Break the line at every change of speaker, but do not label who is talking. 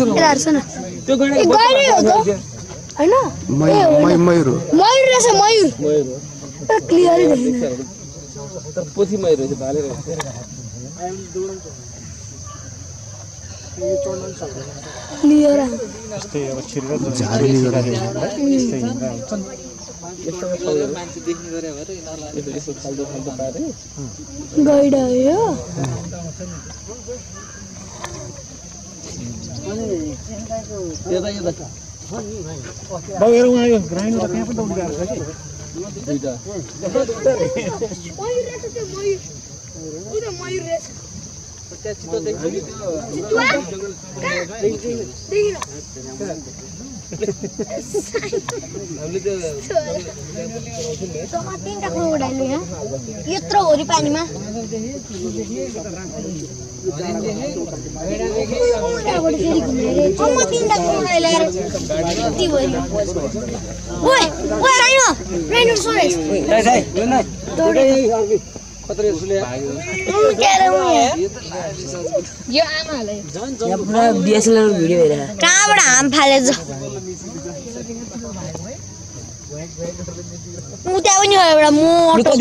हेर्छ न त्यो गइरै हो त हैन
मयूर
रहेछ मयूर क्लियर देखिन
तर पोथी मयूर रहेछ भाले रहेछ
क्लियर
त्यस्तै अब छिरेर झाडीले गर्दा त्यस्तै
यस्तो मान्छे देख्ने गरे भएर यिनीहरुलाई यसो खाल्दो पारे
गइडा हो
यता
बाउ हेरौँ आयो ग्राइन्ड त त्यहाँ पनि त उनीहरु छ कि
दुईटा
मयूर रहेछ त्यो मयूर उता मयूर रहेछ
त्यहाँ चितो देख्छु नि
देखिन
हामीले त्यो
तीनटा क्रोकोडाइल यहाँ यत्रो होरी पानीमा उल्टाबाट फेरि घुमेर अम्म तीनटा क्रोकोडाइल आएर यति भयो ओइ ओइ राइनो सोरेस
खतरे सुले
यो आमाले
यहाँ पुरा डीएसएलआर भिडियो हेरेर
कहाँबाट हाम फालेछ उता पनि हो एउटा मोटो